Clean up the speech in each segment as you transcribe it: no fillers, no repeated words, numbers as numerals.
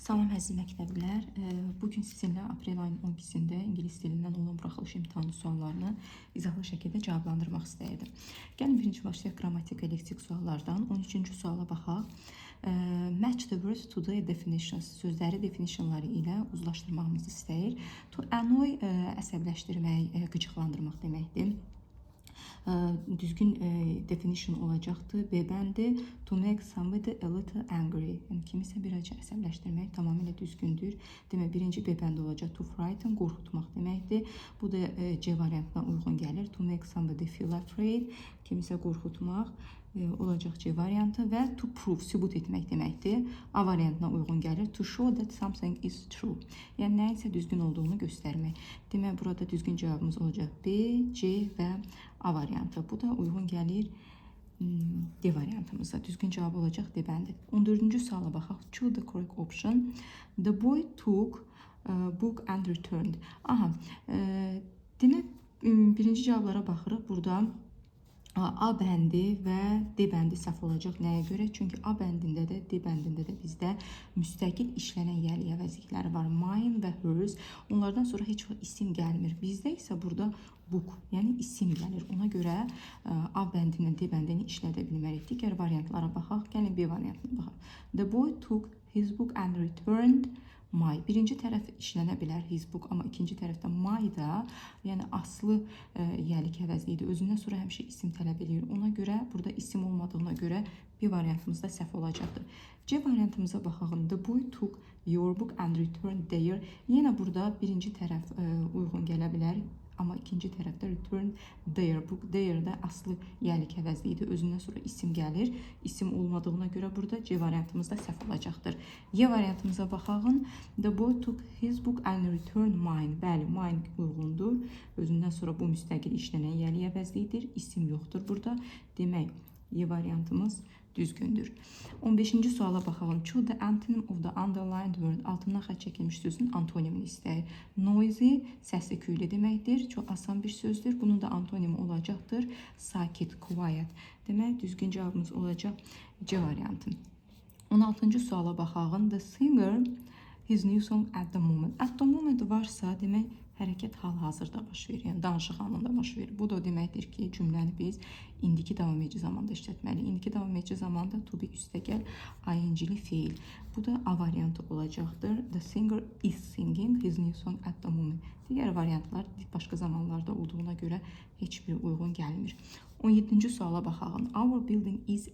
Salam əziz məktəblilər. Bu gün sizinlə aprel ayının 12-sində ingilis dilindən olan buraxılış imtahanı suallarını izahlı şəkildə cavablandırmaq istəyirdim. Gəlin birinci başlayaq qrammatik leksik suallardan. 13-cü suala baxaq. Match the words to the definitions. Sözləri definitionları ilə uzlaşdırmağımızı istəyir. To annoy əsəbləşdirmək, qıcıqlandırmaq deməkdir. Düzgün definition olacaqdır. B bəndi, to make somebody a little angry. Yəni kimisə birazca əsəbləşdirmək tamamilə düzgündür. Demək, birinci B bəndi olacaq. To frighten, qorxutmaq deməkdir. Bu da C variantına uyğun gəlir. To make somebody feel afraid, kimisə qorxutmaq olacaq C variantı və to prove, sübut etmək deməkdir. A variantına uyğun gəlir. To show that something is true. Yəni nəyinsə düzgün olduğunu göstərmək. Demək, burada düzgün cavabımız olacaq B, C və A variantı. Bu da uyğun gəlir D variantımıza. Düzgün cavab olacaq D bəndi. 14-cü suala baxaq. Choose the correct option. The boy took book and returned. Aha, demək, birinci cavablara baxırıq. Burada A bəndi və D bəndi səhv olacaq. Nəyə görə? Çünki A bəndində də, D bəndində də bizdə müstəqil işlənən yiyəli əvəzlikləri var. Mine və hers. Onlardan sonra heç vaxt isim gəlmir. Bizdə isə burada book, yəni isim gəlir. Ona görə A bəndini, D bəndini işlədə bilmərik. Digər variantlara baxaq. Gəlin B variantına baxaq. The boy took his book and returned my. Birinci tərəf işlənə bilər, his book, amma ikinci tərəfdə my da, yəni aslı yiyəlik əvəzliyidir. Özündən sonra həmişə isim tələb eləyir. Ona görə burada isim olmadığına görə B variantımızda səhv olacaqdır. C variantımıza baxaq. The boy took your book and returned their. Yenə burada birinci tərəf uyğun gələ bilər. Amma ikinci tərəfdə return their book. Their də aslı yiyəlik əvəzliyidir. Özündən sonra isim gəlir. İsim olmadığına görə burada C variantımızda səhv olacaqdır. Y variantımıza baxaq. The boy took his book and returned mine. Bəli, mine uyğundur. Özündən sonra bu müstəqil işlənən yiyəlik əvəzliyidir. İsim yoxdur burada. Demək, Y variantımız düzgündür. 15-ci suala baxalım. Choose the antonym of the underlined word. Altından xətt çəkilmiş sözün antonimini istəyir. Noisy, səsli küylü deməkdir. Çox asan bir sözdür. Bunun da antonimi olacaqdır. Sakit, quiet. Demək, düzgün cavabımız olacaq C variantı. 16-cı suala baxaq. The singer his new song at the moment. At the moment varsa, demək, hərəkət hal-hazırda baş verir. Yəni danışıq anında baş verir. Bu da o deməkdir ki, cümləni biz indiki davam edici zamanda işlətməliyik. İndiki davam edici zamanda to be üstəgəl ing-li feil. Bu da A variantı olacaqdır. The singer is singing his new song at the moment. Digər variantlar başqa zamanlarda olduğuna görə heç bir uyğun gəlmir. 17-ci suala baxaq. Our building is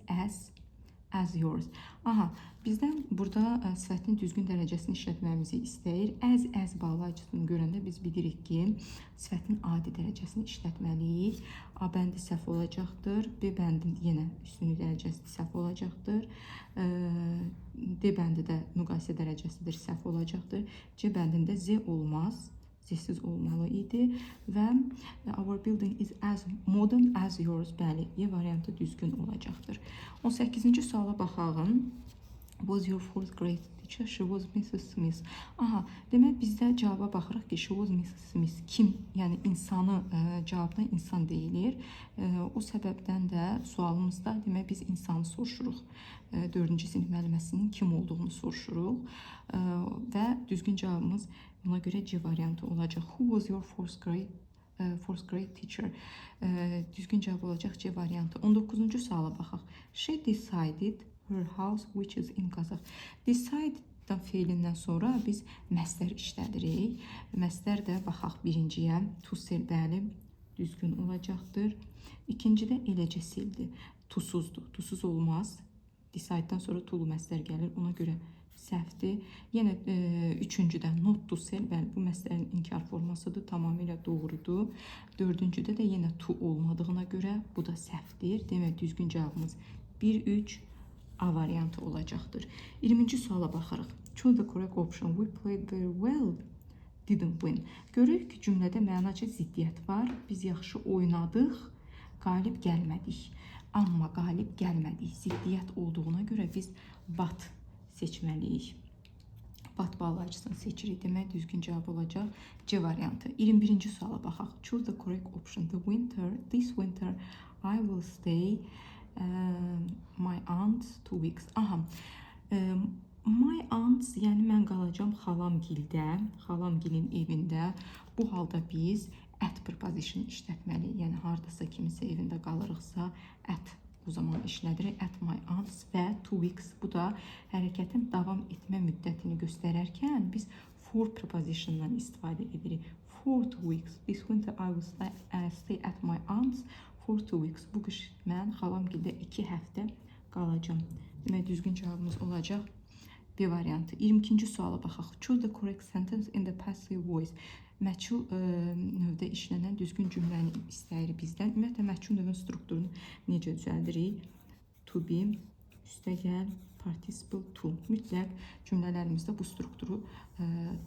as yours. Aha, bizdən burada sifətin düzgün dərəcəsini işlətməyimizi istəyir. As bağlayıcısını görəndə biz bilirik ki, sifətin adi dərəcəsini işlətməliyik. A bəndi səhv olacaqdır. B bəndin yenə üstünlük dərəcəsi səhv olacaqdır. D bəndi də müqayisə dərəcəsidir, səhv olacaqdır. C bəndində Z olmaz. Z-siz olmalı idi və our building is as modern as yours. Bəli, Y variantı düzgün olacaqdır. 18-ci suala baxaq. Was your fourth grade teacher? She was Mrs. Smith. Aha, demək, bizdə cavaba baxırıq ki, she was Mrs. Smith. Kim? Yəni insanı cavabda insan deyilir. O səbəbdən də sualımızda demək, biz insanı soruşuruq. 4-cü sinif müəlliməsinin kim olduğunu soruşuruq. Və düzgün cavabımız buna görə C variantı olacaq. Who was your fourth grade teacher? Düzgün cavab olacaq C variantı. 19-cu suala baxaq. She decided her house which is in Kazakh. Decide feilindən sonra biz məstər işlədirik. Məstər də baxaq birinciyə. To sell, bəli, düzgün olacaqdır. İkincidə eləcə selldir. To'suzdur. To'suz olmaz. Decide-dan sonra to'lu məstər gəlir. Ona görə səhvdir. Yenə üçüncüdə not to sell, bəli, bu məstərin inkar formasıdır, tamamilə doğrudur. Dördüncüdə də yenə to olmadığına görə bu da səhvdir. Demək, düzgün cavabımız 1, 3, A variantı olacaqdır. 20-ci suala baxırıq. Choose the correct option. We played very well. Didn't win. Görürük ki, cümlədə mənaca ziddiyyət var. Biz yaxşı oynadıq, qalib gəlmədik. Amma qalib gəlmədik. Ziddiyyət olduğuna görə biz but seçməliyik. But bağlayıcısını seçirik. Demək, düzgün cavab olacaq C variantı. 21-ci suala baxaq. Choose the correct option. This winter I will stay my aunt 2 weeks. Aha. My aunt's, yəni mən qalacam xalamgildə, xalamgilin evində. Bu halda biz at preposition işlətməliyik. Yəni hardasa kiminsə evində qalırıqsa at o zaman işlədirik. At my aunt's və 2 weeks. Bu da hərəkətin davam etmə müddətini göstərərkən biz for prepositiondan istifadə edirik. For 2 weeks. This winter I will stay at my aunt's for 2 weeks. Bu qış mən xalamgildə 2 həftə qalacam. Demək, düzgün cavabımız olacaq B variantı. 22-ci suala baxaq. Choose the correct sentence in the passive voice. Məchul növdə işlənən düzgün cümləni istəyir bizdən. Ümumiyyətlə, məchul növün strukturunu necə düzəldirik? To be, üstə gəl, participle to. Mütləq cümlələrimizdə bu strukturu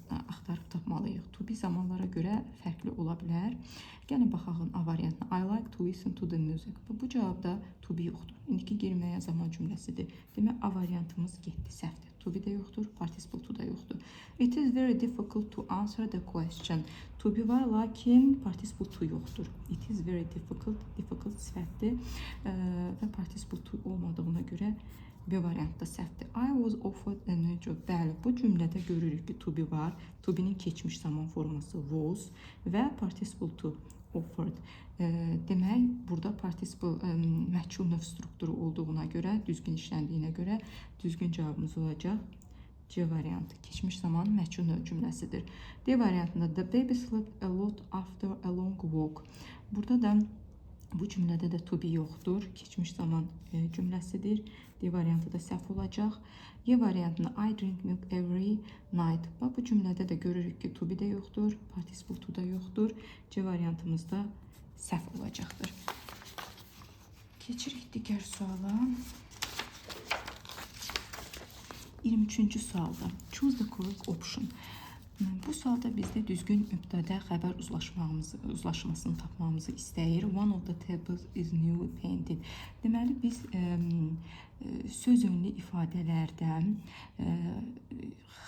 axtarıb tapmalıyıq. To be zamanlara görə fərqli ola bilər. Gəlin baxaq A variantına. I like to listen to the music. Bu cavabda to be yoxdur. İndiki qeyri-müəyyən zaman cümləsidir. Demək, A variantımız getdi, səhvdir. To be də yoxdur, participle to da yoxdur. It is very difficult to answer the question. To be var, lakin participle to yoxdur. It is very difficult, difficult sifətdir və participle to olmadığına görə B variantı da səhvdir. I was offered a new job. Bəli, bu cümlədə görürük ki, to be var. To be-nin keçmiş zaman forması was və participle to offered. Demək, burada participle məchul növ strukturu olduğuna görə, düzgün işləndiyinə görə düzgün cavabımız olacaq C variantı. Keçmiş zaman məchul növ cümləsidir. D variantında the baby slept a lot after a long walk. Burada da, bu cümlədə də to be yoxdur. Keçmiş zaman cümləsidir. D variantı da səhv olacaq. E variantında I drink milk every night. Bax, bu cümlədə də görürük ki, to be də yoxdur, participle to da yoxdur. C variantımız da səhv olacaqdır. Keçirik digər suala. 23-cü sualda choose the correct option. Bu sualda bizdə düzgün mübtədə xəbər uzlaşmasını tapmamızı istəyir. One of the tables is newly painted. Deməli, biz söz önlü ifadələrdə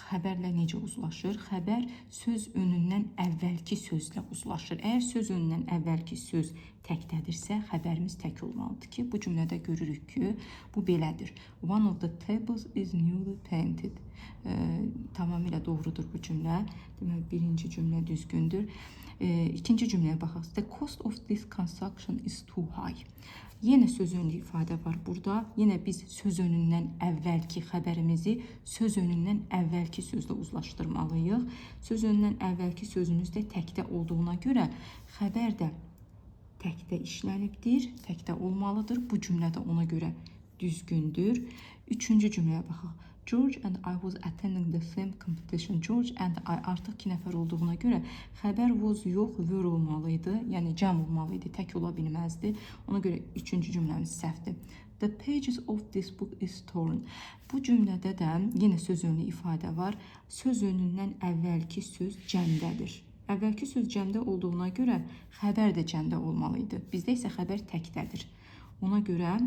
xəbərlə necə uzlaşır? Xəbər söz önündən əvvəlki sözlə uzlaşır. Əgər söz önündən əvvəlki söz təkdədirsə, xəbərimiz tək olmalıdır ki, bu cümlədə görürük ki, bu belədir. One of the tables is newly painted. Tamamilə doğrudur bu cümlə. Deməli, birinci cümlə düzgündür. İkinci cümləyə baxaq. The cost of this construction is too high. Yenə söz önlü ifadə var burada. Yenə biz söz önündən əvvəlki xəbərimizi söz önündən əvvəlki sözlə uzlaşdırmalıyıq. Söz önündən əvvəlki sözümüz də təkdə olduğuna görə xəbər də təkdə işlənibdir, təkdə olmalıdır. Bu cümlə də ona görə düzgündür. Üçüncü cümləyə baxaq. George and I was attending the same competition. George and I artıq iki nəfər olduğuna görə xəbər was yox, were olmalı idi. Yəni cəm olmalı idi, tək ola bilməzdi. Ona görə üçüncü cümləmiz səhvdir. The pages of this book is torn. Bu cümlədə də yenə söz önlü ifadə var. Söz önündən əvvəlki söz cəmdədir. Əvvəlki söz cəmdə olduğuna görə xəbər də cəmdə olmalı idi. Bizdə isə xəbər təkdədir. Ona görə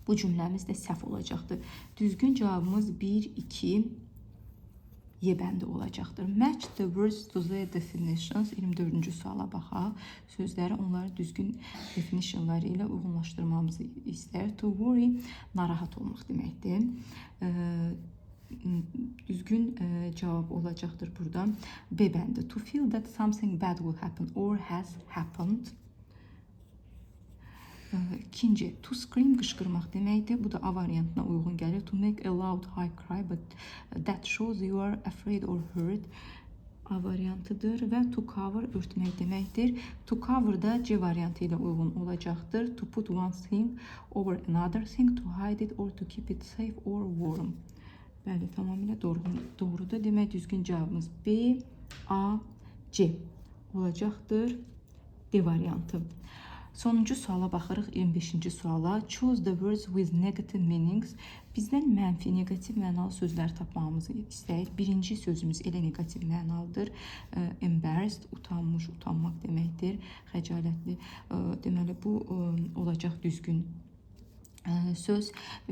bu cümləmiz də səhv olacaqdır. Düzgün cavabımız 1, 2, Y bəndi olacaqdır. Match the words to their definitions. 24-cü suala baxaq. Sözləri onları düzgün definitionları ilə uyğunlaşdırmamızı istəyir. To worry narahat olmaq deməkdir. Düzgün cavab olacaqdır burada. B bəndi. To feel that something bad will happen or has happened. İkinci, to scream qışqırmaq deməkdir. Bu da A variantına uyğun gəlir. To make a loud high cry but that shows you are afraid or hurt. A variantıdır və to cover örtmək deməkdir. To cover da C variantı ilə uyğun olacaqdır. To put one thing over another thing, to hide it or to keep it safe or warm. Bəli, tamamilə doğru, doğrudur. Demək, düzgün cavabımız B, A, C olacaqdır. D variantı. Sonuncu suala baxırıq, 25-ci suala. Choose the words with negative meanings. Bizdən mənfi, neqativ mənalı sözlər tapmamızı istəyir. Birinci sözümüz elə neqativ mənalıdır. Embarrassed, utanmış, utanmaq deməkdir. Xəcalətli. Deməli, bu olacaq düzgün söz.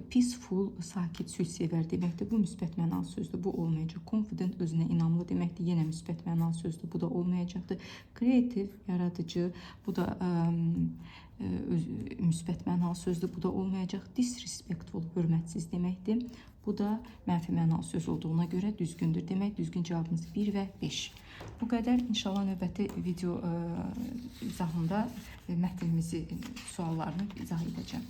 Peaceful, sakit, sülhsevər deməkdir. Bu müsbət mənalı sözdür. Bu olmayacaq. Confident, özünə inamlı deməkdir. Yenə müsbət mənalı sözdür. Bu da olmayacaqdır. Creative, yaradıcı. Bu da müsbət mənalı sözdür. Bu da olmayacaq. Disrespectful, hörmətsiz deməkdir. Bu da mənfi mənalı söz olduğuna görə düzgündür. Demək, düzgün cavabımız 1 və 5. Bu qədər. İnşallah növbəti video izahında mətnimizi, suallarını izah edəcəm.